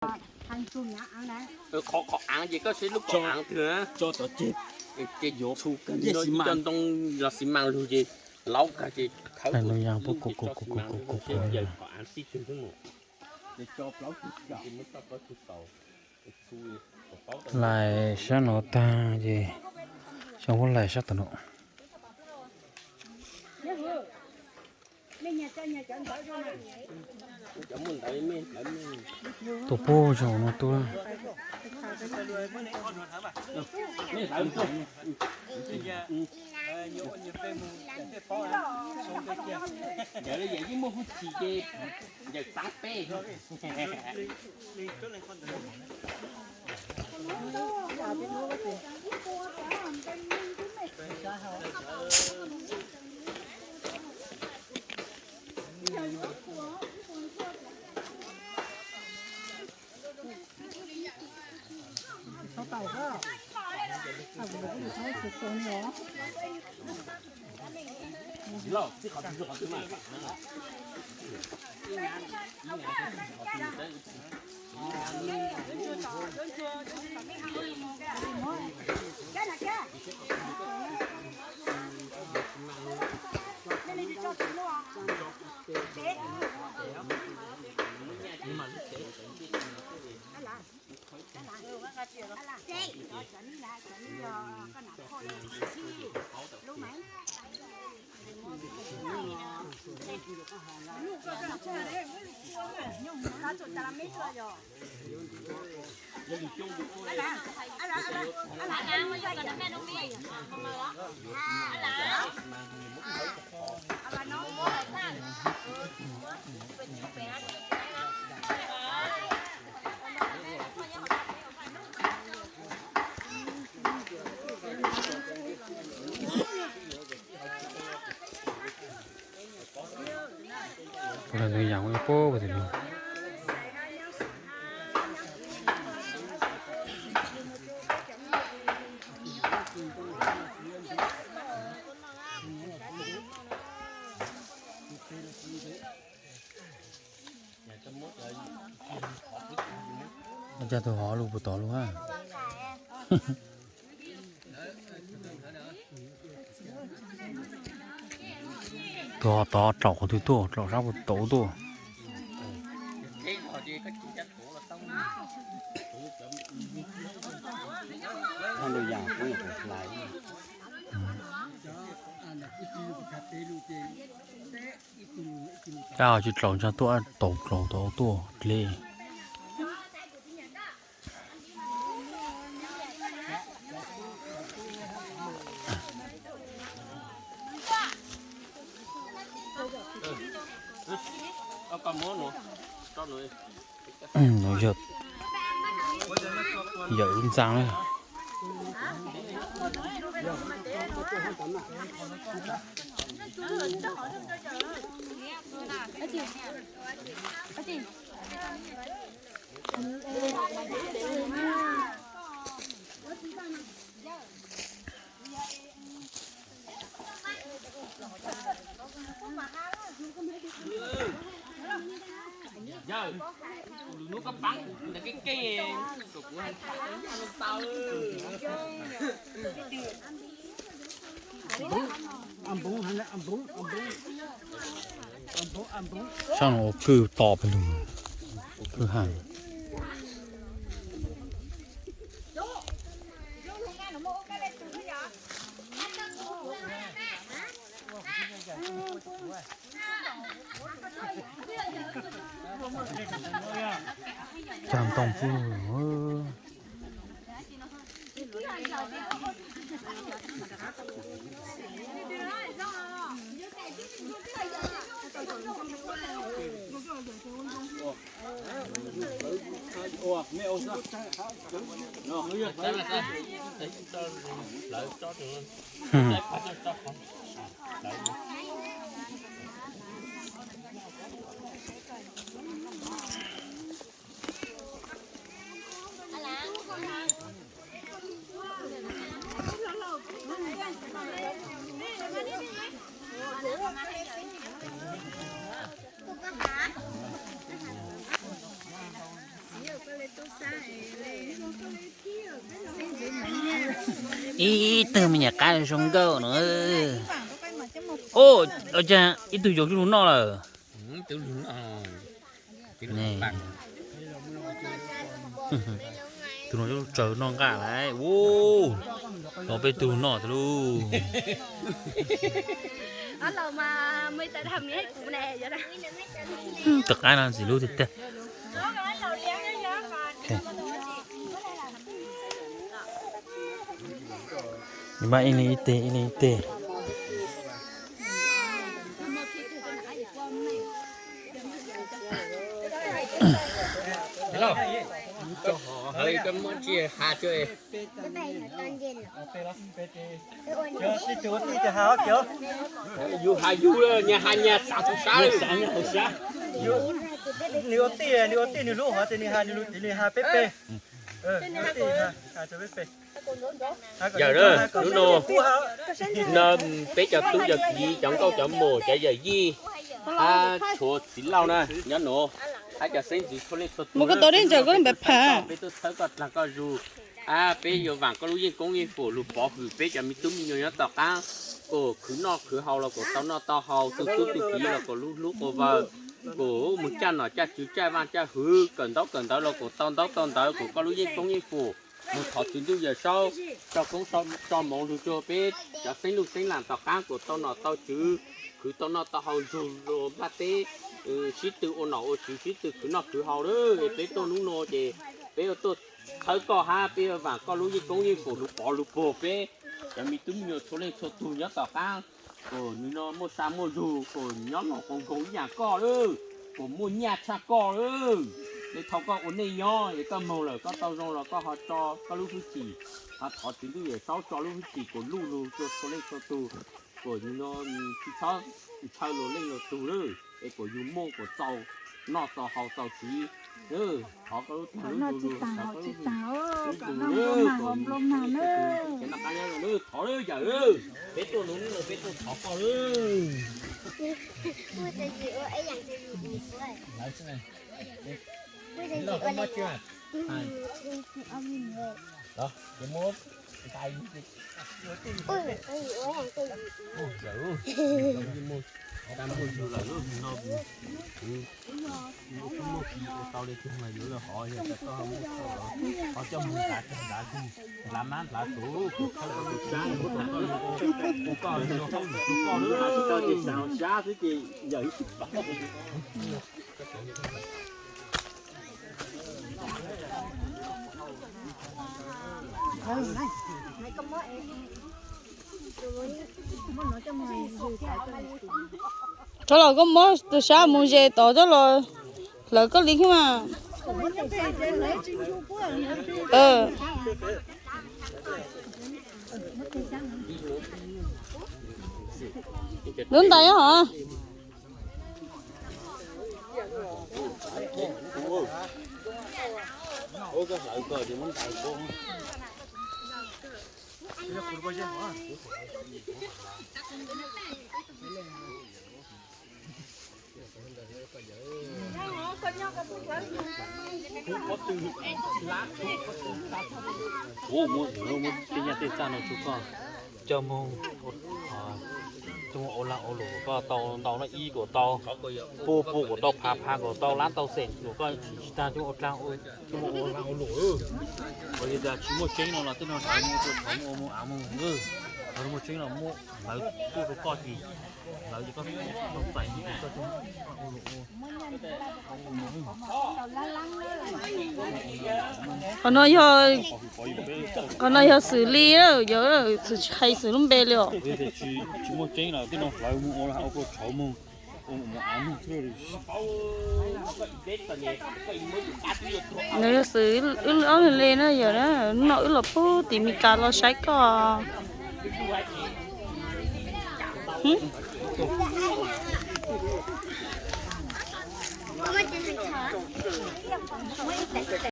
Qhov, qhov aav ces koj saib lub qhov aav twg na. Ces yuav ib co ntoo los xi mas lug ces laub kag ces khawb. Lais sab no tag ces xyov muab lais sab tom no. Tus pub zoo no tuaj. Puav leej tus yam ua puag tim no. Ua cas tus hov lug puag tod lug a? Tus hov tod raum qhov twg tuaj, raum sab puag tod tuaj. Cab tsis tsaus ntshai tuaj, tau tsaus tau tuaj dleb. Yawm ntxaa na. Sab no ua kwj to pes lug, ua kwj ha. Cog ntoo pub. Ib tug me nyuam qab zoo nkauj no. Ua cas ib tug yuav tub lug noj lawm. Tus no tsaws noj nqaj lawm. Ua peb tug noj tas lub. Tom qab no ntxim hlub tiag tiag. Mas ib leeg ib teg, ib leeg ib teg. Yus has yus, nyias has nyias, xav tus sab. Nws ua tij, nws ua tij nws hlub hov ces nws has nws lus tim nws has peb peg. Yawm, hnub no, no peb cov tub cov kiv cov nkauj cov muam cov yawm yij, hab tshuav txiv laug na nyob nuav, hab cov xeeb ntxwv txhua leej txhua tug, peb tuaj txhawb koj dlaag koj zug, hab peb yuav vaam koj lub yeej koob yeej foom lug pov hwm peb cov me tub me nyuam nyob tom qaab, kuas khwv noj khwv haus los kuas tau noj tau haus, tu tub tu kiv los kuas lub hlub quas vaws, kuas moog caj nom caj tswv caj vaaj caj hwv, kawm ntaub kawm ntawv los kuas tau ntaub tau ntawv, kuas koj lub yeej koob yeej foom moog thov Tswv Ntuj Yawm Saub tso koob tso moov lug rua peb cov xeeb luj xeeb laam tom qaab kuas tau nom tau tswv, khwv tau noj tau haus zug lug nplaj teb, sib tw ua nom ua tswv sib tw khwv noj khwv haus lawm. Es peb tuaj nub nuav ces peb yuav tuaj txhawb koj hab peb yuav vaam koj lub yeej koob yeej foom lug pov lug puag peb cov me tub me nyuam txhua leej txhua tug nyob tom qaab, kuas nwg no muaj sa muaj zug, kuas nyob los kuas nkaus ib yaam koj lawm, kuas muaj nyaj tshaj koj lawm. Es thaus koj ua neej nyob es koj moog lawm koj tau zoo los koj ho tso koj lub hwj chim, ho thov Tswv Ntuj Yawm Saub tso lub hwj chim kuas luj lug rua txhua leej txhua tug, kuas nwg no tsi txhob ntshaw luas leej luas tug lawm, es kuas yug muaj kuas txaus noj txaus haus txaus siv. Thov koj lub tug lub tug lug, thov koj lub tug lub tug, thov lawm yawm, peb tuaj nuav peb tuaj thov koj lawm. Ho coj moog ntav kawg ntav zug, ntav mab ntav suav, kuv khawb kuv sab, kuv koj, kuv koj, kuv koj, kuv koj, kuv koj, kuv koj, kuv koj, kuv koj. Cov los koj muab tus sab mus ze tod coj los hlawv koj li thiab mas. Lub ntais hov. Ua, muab tej nyaj tej txaj no tsua koj coj moog, coj moog ua lag ua luam kom koj tau ntau no, ib kom tau pua, pua kom tau phav, phav kom tau lab tau xeem, kom koj tsis tag coj ua dlaag, coj moog ua lag ua luam. Yog tas tsis muaj tseeb no los tej no hlawv mus ua tshauv mus ua moog av moog, hlawv muaj tseeb los muab hlawv tuaj rau koj ces hlawv ces koj tau txais koj coj ua luam ua. Qhov no yog, qhov no yog xws li, yog tsis hais xws lub npe li os. Tsis muaj tseeb los tej no hlawv mus ua lag ua tshauv moog, ua moog av moog. Nws yog xws wb ob leeg li na yom, nub no wb los pug tim Mes Kas los saib koj.